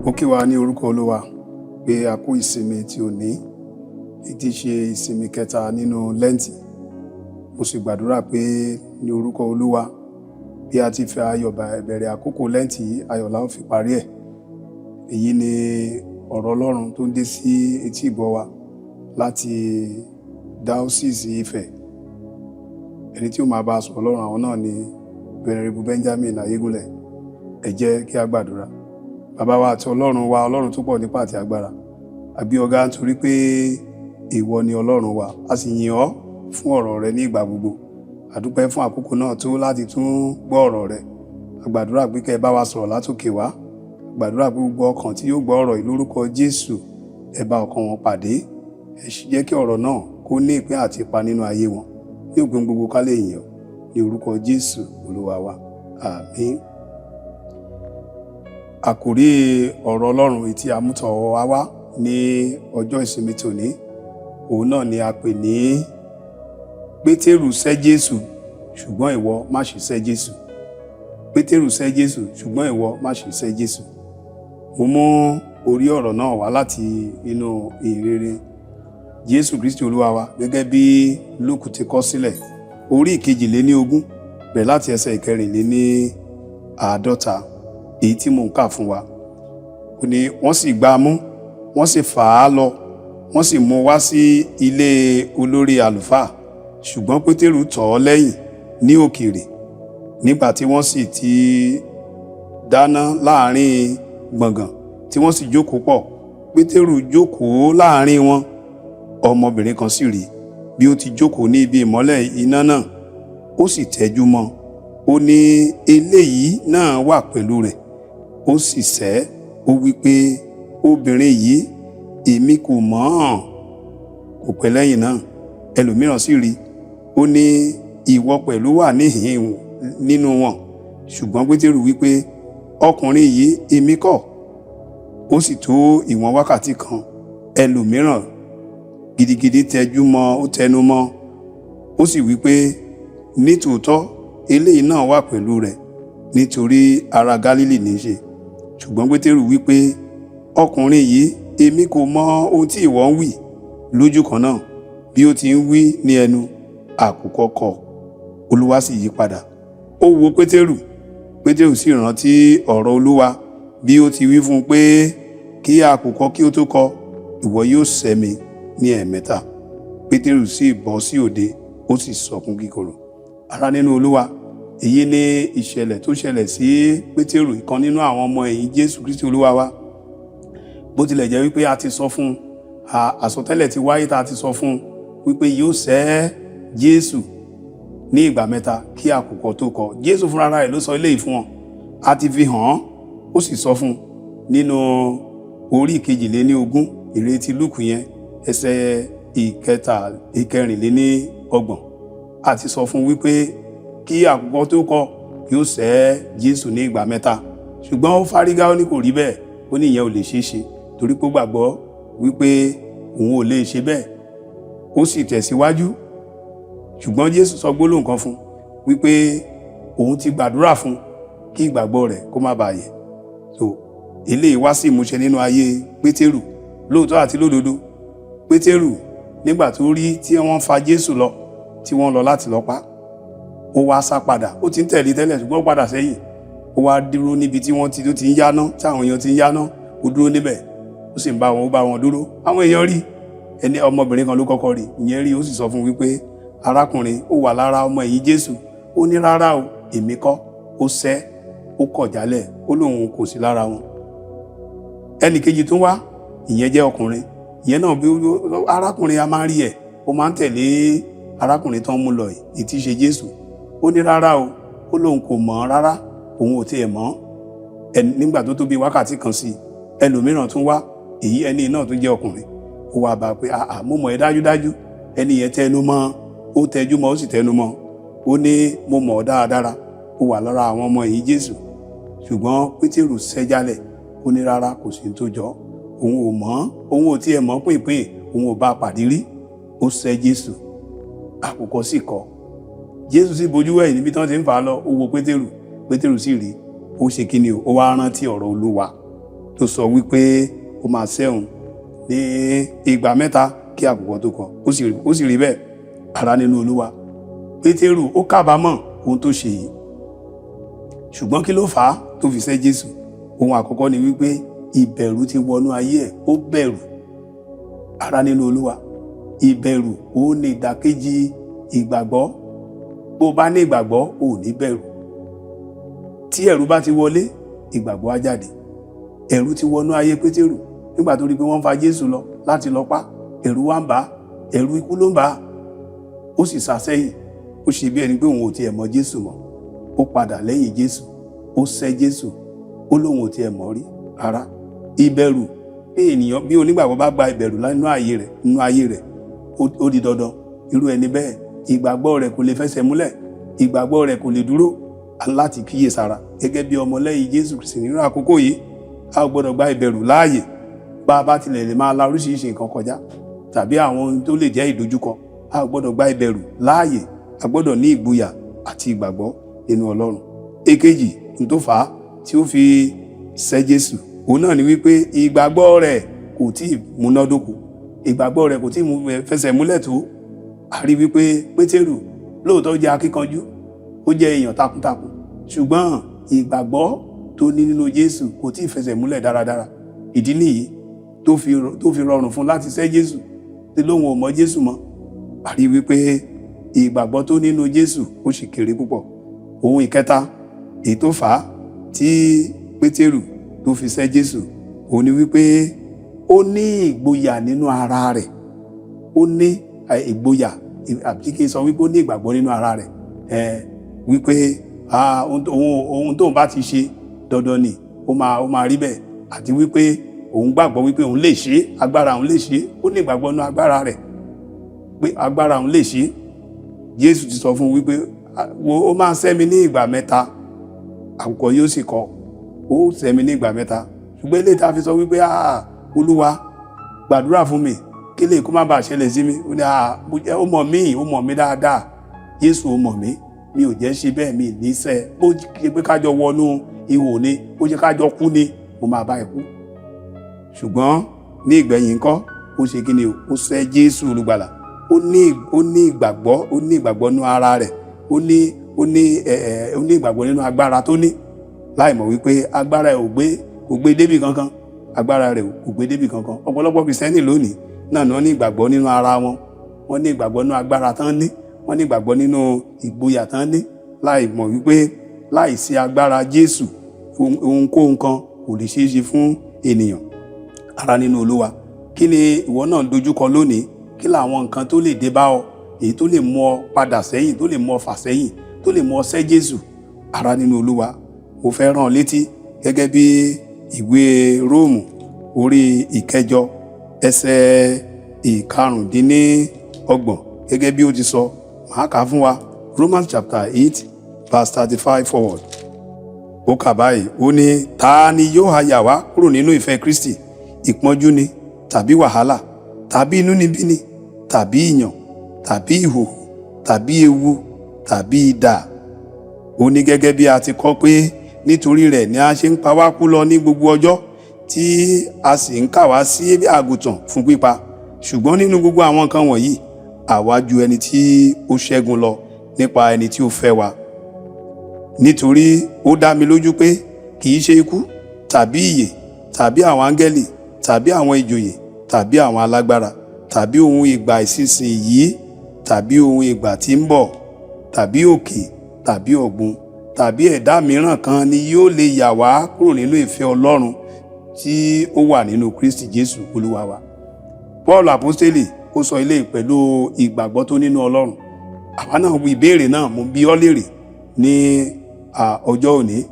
Mo kí wa ní orúkọ Olúwa pé a kú ìsinmi tí òní, èyí tí ṣe ìsinmi kẹta nínú Lẹ́ǹtì. Mo sì gbàdúrà pé ní orúkọ Olúwa, bí a ti fi ayọ̀ bẹ̀rẹ̀ àkókò Lẹ́ǹtì yìí, ayọ̀ la ó fi parí ẹ̀. Èyí ni ọ̀rọ̀ Ọlọ́run tó ń dé sí etí ìgbọ́ wa láti Diocese Ifẹ̀. Ẹni tí ó máa bá a sọ̀rọ̀ Ọlọ́run àwọn náà ni Venerable Benjamin Ayégúnlẹ̀. Ẹ jẹ́ kí a gbàdúrà. Bàbá wa àti Ọlọ́run wa, Ọlọ́run tó pọ̀ nípá àti agbára, a gbé ọ ga nítorí pé ìwọ ni Ọlọ́run wa, a sì yìn ọ́ fún ọ̀rọ̀ rẹ ní ìgbà gbogbo. A dúpẹ́ fún àkókò náà tó láti tún gbọ́ ọ̀rọ̀ rẹ. A gbàdúrà pé kẹ́ ẹ bá wa sọ̀rọ̀ látòkè wá. A gbàdúrà pé gbogbo ọkàn tí yóò gbọ́ ọ̀rọ̀ yìí lórúkọ Jésù, ẹ bá ọkàn wọn pàdé. Ẹ sì jẹ́ kí ọ̀rọ̀ náà kó ní ìpín àti ipa nínú ayé wọn. Ní òpin gbogbo, ká lè yìn ọ́ ní orúkọ Jésù Olúwa wa. Àmín. Àkòrí ọ̀rọ̀ Ọlọ́run tí a mú tọ̀ wá wá ní ọjọ́ ìsinmi tòní, òun náà ni a pè ní "Pétérù sẹ́ Jésù, ṣùgbọ́n ìwọ má ṣe sẹ́ Jésù". Pétérù sẹ́ Jésù, ṣùgbọ́n ìwọ má ṣe sẹ́ Jésù. Mo mú orí ọ̀rọ̀ náà wá láti inú ìhìnrere Jésù Kristi Olúwa wa gẹ́gẹ́ bí Lúùkù ti kọ sílẹ̀, orí 22, bẹ̀rẹ̀ láti ẹsẹ̀ 44, èyí tí mò ń kà fún wa. Ó ní wọ́n sì gbá a mú, wọ́n sì fà á lọ, wọ́n sì mú wá sí ilé olórí àlùfáà. Ṣùgbọ́n Pétérù tọ̀ ọ́ lẹ́yìn ní òkèèrè. Nígbà tí wọ́n sì ti dáná láàrin gbọ̀ngàn, tí wọ́n sì jókòó pọ̀, Pétérù jókòó láàrin wọn. Ọmọbìnrin kan sì rí bí ó ti jókòó ní ibi ìmọ́lẹ̀ iná náà, ó sì tẹ́jú mọ́. Ó ní, "Eléyìí náà wà pẹ̀lú rẹ̀." Ó sì sẹ́, ó wí pé, "Obìnrin yìí, èmi kò mọ̀ ọ́n." Kò pẹ́ lẹ́yìn náà, ẹlòmíràn sì rí, ó ní, "Ìwọ pẹ̀lú wà níhìn nínú wọn." Ṣùgbọ́n Pétérù wí pé, "Ọkùnrin yìí, èmi kọ́." Ó sì tó ìwọ̀n wákàtí kan, ẹlòmíràn gidigidi tẹjú mọ́, ó tẹnu mọ́, ó sì wí pé, "Nítòótọ́, eléyìí náà wà pẹ̀lú rẹ̀, nítorí ará Gálílì ní í ṣe." Ṣùgbọ́n Pétérù wí pé, "Ọkùnrin yìí, èmi kò mọ ohun tí ìwọ ń wí." Lójú kan náà, bí ó ti ń wí ní ẹnu, àkùkọ kọ. Olúwa sì yí padà, ó wo Pétérù. Pétérù sì rántí ọ̀rọ̀ Olúwa, bí ó ti wí fún un pé, "Kí àkùkọ kí ó tó kọ, ìwọ yóò sẹ́ mi ní ẹ̀ẹ̀mẹ́ta." Pétérù sì bọ́ sí òde, ó sì sọkún kíkorò. Ará nínú Olúwa, èyí ni ìṣẹ̀lẹ̀ tó ṣẹlẹ̀ sí Pétérù, ìkan nínú àwọn ọmọ ẹ̀yìn Jésù Kristi Olúwa wa. Bó tilẹ̀ jẹ́ wípé a ti sọ fún un, àsọtẹ́lẹ̀ ti wáyé tá a ti sọ fún un wípé yóò sẹ́ Jésù ní ìgbà mẹ́ta kí àkùkọ tó kọ. Jésù fúnra rẹ̀ ló sọ eléyìí fún wọn. A ti fi hàn án, ó sì sọ fún un nínú orí 22 ìrètí Lúùkù yẹn, ẹsẹ̀ 34. A ti sọ fún wípé kí àkùkọ tó kọ, yóò sẹ́ Jésù ní ìgbà mẹ́ta. Ṣùgbọ́n ó fárígá, ó ní kò rí bẹ́ẹ̀, ó ní ìyẹn ò lè ṣeé ṣe, torí pé ó gbàgbọ́ wípé òun ò lè ṣe bẹ́ẹ̀. Ó sì tẹ̀síwájú. Ṣùgbọ́n Jésù sọ gbólóhùn kan fún wípé òun ti gbàdúrà fún kí ìgbàgbọ́ rẹ̀ kó má bàa yẹ̀. So eléyìí wá sí ìmúṣẹ nínú ayé Pétérù. Lóòótọ́ àti lódodo, Pétérù, nígbà tó rí tí wọ́n fa Jésù lọ, tí wọ́n lọ láti lọ pa, ó wá sá padà. Ó ti ń tẹ̀lé tẹ́lẹ̀, ṣùgbọ́n ó padà sẹ́yìn, ó wá dúró níbi tí wọ́n ti tó ti ń yáná, tí àwọn èèyàn ti ń yáná. Ó dúró níbẹ̀, ó sì ń bá wọn, ó bá wọn dúró. Àwọn èèyàn rí ẹni, ọmọbìnrin kan ló kọ́kọ́ rí ìyẹn rí, ó sì sọ fún un wípé, "Arákùnrin, ó wà lára ọmọ ẹ̀yìn Jésù." Ó ní, "Rárá o, èmi kọ́." Ó sẹ́, ó kọ̀ jálẹ̀, ó lóun kò sí lára wọn. Ẹnì kejì tún wá, ìyẹn jẹ́ ọkùnrin. Ìyẹn náà bí, "Arákùnrin, a máa ń rí ẹ̀, ó máa ń tẹ̀lé arákùnrin tó ń mú lọ yìí, tí í ṣe Jésù." Ó ní rárá o, ó lóun kò mọ̀ ọ́n rárá, òun ò tiẹ̀ mọ̀ ọ́n. Nígbà tó tó bí wákàtí kan sí, ẹlòmíràn tún wá. Èyí ẹni náà tún jẹ́ ọkùnrin. Ó wá bá a pé, "Àà, mo mọ̀ ẹ́ dájúdájú." Ẹni yẹn tẹnu mọ́, ó tẹjú mọ́, ó sì tẹnu mọ́. Ó ní, "Mo mọ̀ ọ́ dáradára, ó wà lára àwọn ọmọ ẹ̀yìn Jésù." Ṣùgbọ́n Pétérù sẹ́jálẹ̀, ó ní rárá, kò sí tó jọ, òun ò mọ̀, òun ò tiẹ̀ mọ̀ pínpín, òun ò bá a pàdé rí. Ó sẹ́ Jésù. Àkùkọ sì kọ. Jésù sì bojú wẹ̀yìn níbi tí wọ́n ti ń fà á lọ. Ó wo Pétérù, Pétérù sì rí. Ó ṣe kí ni o? Ó wá rántí ọ̀rọ̀ Olúwa tó sọ wípé ó máa sẹ́ òun ní ìgbà mẹ́ta kí àkùkọ tó kọ. Ó sì rí bẹ́ẹ̀. Ará nínú Olúwa, Pétérù ó kábàámọ̀ ohun tó ṣe yìí. Ṣùgbọ́n kí ló fà á tó fi sẹ́ Jésù? Ohun àkọ́kọ́ ni wípé ìbẹ̀rù ti wọnú ayé ẹ̀. Ó bẹ̀rù. Ará nínú Olúwa, ìbẹ̀rù ó ní ìdàkejì ìgbàgbọ́. Bó bá ní ìgbàgbọ́, ò ní bẹ̀rù. Tí ẹ̀rù bá ti wọlé, ìgbàgbọ́ á jáde. Ẹ̀rù ti wọnú ayé Pétérù nígbà tó rí pé wọ́n ń fa Jésù lọ láti lọ pa. Ẹ̀rù wá ń bà á, ẹ̀rù ikú ló ń bà á. Ó sì sá sẹ́yìn, ó ṣe bí ẹni pé òun ò tiẹ̀ mọ̀ Jésù mọ́. Ó padà lẹ́yìn Jésù, ó sẹ́ Jésù, ó lóun ò tiẹ̀ mọ̀ rí rárá. Ìbẹ̀rù, bí ènìyàn, bí onígbàgbọ́ bá gba ìbẹ̀rù nínú ayé rẹ̀, ó di dandan, irú ẹni bẹ́ẹ̀, ìgbàgbọ́ rẹ̀ kò lè fẹsẹ̀ múlẹ̀, ìgbàgbọ́ rẹ̀ kò lè dúró. Láti kíyèsára gẹ́gẹ́ bí ọmọlẹ́yìn Jésù Kristi nínú àkókò yìí, a ò gbọ́dọ̀ gba ìbẹ̀rù láàyè. Bá a bá tilẹ̀ lè máa la oríṣiríṣi nǹkan kọjá tàbí àwọn ohun tó lè jẹ́ ìdojúkọ, a ò gbọ́dọ̀ gba ìbẹ̀rù láàyè. A gbọ́dọ̀ ní ìgboyà àti ìgbàgbọ́ nínú Ọlọ́run. Èkejì n tó fà á tí ó fi sẹ́ Jésù, òun náà ni wípé ìgbàgbọ́ rẹ̀ kò tí ì múnádóko, ìgbàgbọ́ rẹ̀ kò tí ì fẹsẹ̀ múlẹ̀ tó. A rí wípé Pétérù lóòótọ́ jẹ́ akíkanjú, ó jẹ́ èèyàn takuntakun, ṣùgbọ́n ìgbàgbọ́ tó ní nínú Jésù kò tí ì fẹsẹ̀ múlẹ̀ dáradára. Ìdí nìyí tó fi rọrùn fún láti sẹ́ Jésù, tí lóun ò mọ̀ Jésù mọ́. A rí wípé ìgbàgbọ́ tó nínú Jésù, ó sì kéré púpọ̀. Ohun ìkẹta èyí tó fà á tí Pétérù tó fi sẹ́ Jésù, òun ni wípé ó ní ìgboyà nínú ara rẹ̀. Ó ní ìgboyà, àbí kí n sọ wípé ó ní ìgbàgbọ́ nínú ara rẹ̀ wípé ohun tóun bá ti ṣe, dandan ni ó máa rí bẹ́ẹ̀, àti wípé òun gbàgbọ́ wípé òun lè ṣe é, agbára òun lè ṣe é. Ó ní ìgbàgbọ́ nínú agbára rẹ̀ pé agbára òun lè ṣe é. Jésù ti sọ fún un wípé, "Wo, ó máa sẹ́ mi ní ìgbà mẹ́ta, àkùkọ yóò sì kọ. Ó sẹ́ mi ní ìgbà mẹ́ta." Ṣùgbọ́n eléyìí tá a fi sọ wípé, "Ah, Olúwa, gbàdúrà fún mi kí lè kó má bàa ṣẹlẹ̀ sí mi," ó ní, "Ah, ó mọ̀ mí, ó mọ̀ mí dáadáa. Jésù, ó mọ̀ mí, mi ò jẹ́ ṣe bẹ́ẹ̀, mi ní sẹ́. Bó ṣe pé kájọ wọnú ihò ni, bó ṣe kájọ kú ni, mo máa bá ẹ kú." Ṣùgbọ́n ní ìgbẹ̀yìn ńkọ́? Ó ṣe kí ni o? Ó sẹ́ Jésù Olùgbàlà. Ó ní ìgbàgbọ́, ó ní ìgbàgbọ́ nínú ara rẹ̀, ó ní ìgbàgbọ́ nínú agbára tó ní, láì mọ̀ wípé agbára ẹ̀ ò gbé, kò gbé débì kankan. Agbára rẹ̀ kò gbé débì kankan. Ọ̀pọ̀lọpọ̀ Kìrìsìtẹ́nì lónìí náà ni wọ́n ní ìgbàgbọ́ nínú ara wọn, wọ́n ní ìgbàgbọ́ nínú agbára tán ní, wọ́n ní ìgbàgbọ́ nínú ìgboyà tán ní, láì mọ̀ wípé láì sí agbára Jésù, ohunkóhun kan kò lè ṣeé ṣe fún ènìyàn. Ará nínú Olúwa, kí ni ìwọ náà ń dojúkọ lónìí? Kí làwọn nǹkan tó lè dé bá ọ, èyí tó lè mú ọ padà sẹ́yìn, tó lè mú ọ fà sẹ́yìn, tó lè mú ọ sẹ́ Jésù? Ará nínú Olúwa, mo fẹ́ rán ọ létí gẹ́gẹ́ bí ìwé Róòmù orí 8, ẹsẹ̀ 25, gẹ́gẹ́ bí ó ti sọ. Màá kà á fún wa. Romans chapter 8 verse 35 forward. Ó kà báyìí, ó ní, "Ta ni yóò ha yà wá kúrò nínú ìfẹ́ Kristi? Ìpọ́njú ni, tàbí wàhálà, tàbí inúnibíni, tàbí ìyàn, tàbí ìhòhò, tàbí ewu, tàbí idà?" Ó ní, "Gẹ́gẹ́ bí a ti kọ pé, nítorí rẹ̀ ni a ṣe ń pa wá kú lọ ní gbogbo ọjọ́, tí a sì ń kà wá sí àgùntàn fún pípa. Ṣùgbọ́n nínú gbogbo àwọn nǹkan wọ̀nyí, àwa ju ẹni tí ó ṣẹ́gun lọ nípa ẹni tí ó fẹ́ wa. Nítorí ó dá mi lójú pé kì í ṣe ikú, tàbí ìyè, tàbí àwọn áńgẹ́lì, tàbí àwọn ìjòyè, tàbí àwọn alágbára, tàbí ohun ìgbà ìsinsìnyí, tàbí ohun ìgbà tí ń bọ̀, tàbí òkè, tàbí ọ̀gbun, tàbí ẹ̀dá mìíràn kan ni yóò lè yà wá kúrò nínú ìfẹ́ Ọlọ́run tí ó wà nínú Kristi Jésù Olúwa wa." Paul Apostoli, ó sọ ilé pẹ̀lú ìgbàgbọ́ tó nínú Ọlọ́run. Àwa náà, ìbéèrè náà mo bi ọ́ léèrè ní ọjọ́ òní: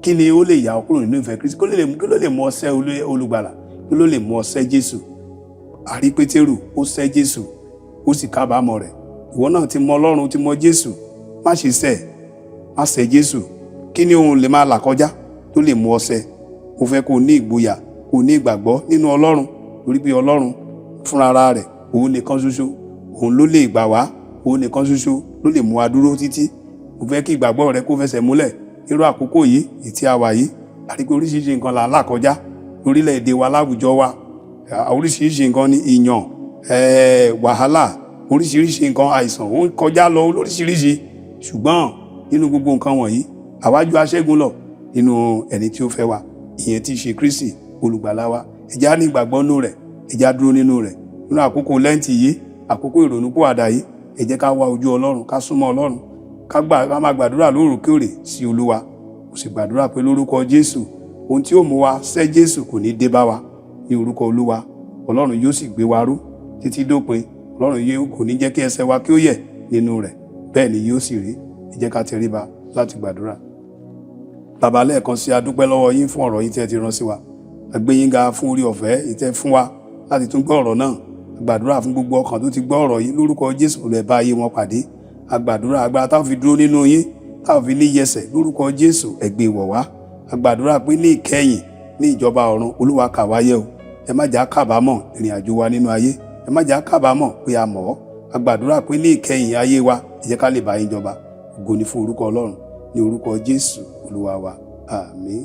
kí ni ó lè yà ọ́ kúrò nínú ìfẹ́ Kristi? Kí ló lè mú ọ sẹ́ Olùgbàlà? Kí ló lè mú ọ sẹ́ Jésù? Àrí Pétérù, ó sẹ́ Jésù, ó sì kábàámọ̀ rẹ̀. Ìwọ náà ti mọ Ọlọ́run, ti mọ Jésù, má ṣe ṣẹ̀, má ṣẹ̀ Jésù. Kí ni òun lè máa là kọjá tó lè mú ọ ṣẹ̀? Mo fẹ́ kó o ní ìgboyà, kó o ní ìgbàgbọ́ nínú Ọlọ́run, torí pé Ọlọ́run fúnra rẹ̀, òun nìkan ṣoṣo, òun ló lè gbà wá. Òun nìkan ṣoṣo ló lè mú wa dúró títí. Mo fẹ́ kí ìgbàgbọ́ rẹ kó fẹsẹ̀ múlẹ̀ nírú àkókò yìí ìtí a wà yìí. Àti pé oríṣiríṣi nǹkan là ń là kọjá lórílẹ̀‐èdè wa, láwùjọ wa. Oríṣiríṣi nǹkan ni ìyàn, wàhálà, oríṣiríṣi nǹkan, àìsàn ó ń kọjá lọ lóríṣiríṣi. Ṣùgbọ́n nínú gbogbo nǹkan wọ̀nyí, àwa ju aṣẹ́gun lọ nínú ẹni tí ó fẹ́ wa, ìyẹn tí í ṣe Kristi olùgbàlà wa. Ẹ jẹ́ á ní ìgbàgbọ́ nínú rẹ̀, ẹ jẹ́ á dúró nínú rẹ̀. Nínú àkókò Lẹ́ǹtì yìí, àkókò ìrònúpìwàdà yìí, ẹ jẹ́ ká wá ojú Ọlọ́run, ká súnmọ́ Ọlọ́run, ká gbà ká máa gbàdúrà lóòrèkóòrè sí Olúwa. Mo sì gbàdúrà pé lórúkọ Jésù, ohun tí ó mú wa sẹ́ Jésù kò ní dé bá wa ní orúkọ Olúwa. Ọlọ́run yóò sì gbé wa ró títí dópin. Ọlọ́run yóò kò ní jẹ́ kí ẹsẹ̀ wa kí ó yẹ̀ nínú rẹ̀. Bẹ́ẹ̀ ni yóò sì rí. Ẹ jẹ́ ká tẹríba láti gbàdúrà. Bàbá, lẹ́ẹ̀kan sí, a dúpẹ́ lọ́wọ́ yín fún ọ̀rọ̀ yín tí ẹ ti rán sí wa. A gbé yín ga fún orí ọ̀fẹ́ ìtẹ́ fún wa láti tún gbọ́ ọ̀rọ̀ náà. A gbàdúrà fún gbogbo ọkàn tó ti gbọ́ ọ̀rọ̀ yìí. Lórúkọ Jésù, lè bá ayé wọn pàdé. A gbàdúrà, agbára táwọn fi dúró nínú yín, táwọn fi ní yẹsẹ̀, lórúkọ Jésù, ẹ gbé wọ̀ wá. A gbàdúrà pé ní ìkẹyìn, ní ìjọba ọ̀run, Olúwa, kà wá yẹ o. Ẹ má jà kábàámọ̀ ìrìn àjò wa nínú ayé. Ẹ má jà kábàámọ̀ pé a mọ̀ ọ́. A gbàdúrà pé ní ìkẹyìn ayé wa, ẹ jẹ́ ká lè bá yín jọba. Ògo ni fún orúkọ Ọlọ́run. Ní orúkọ Jésù Olúwa wa, àmín.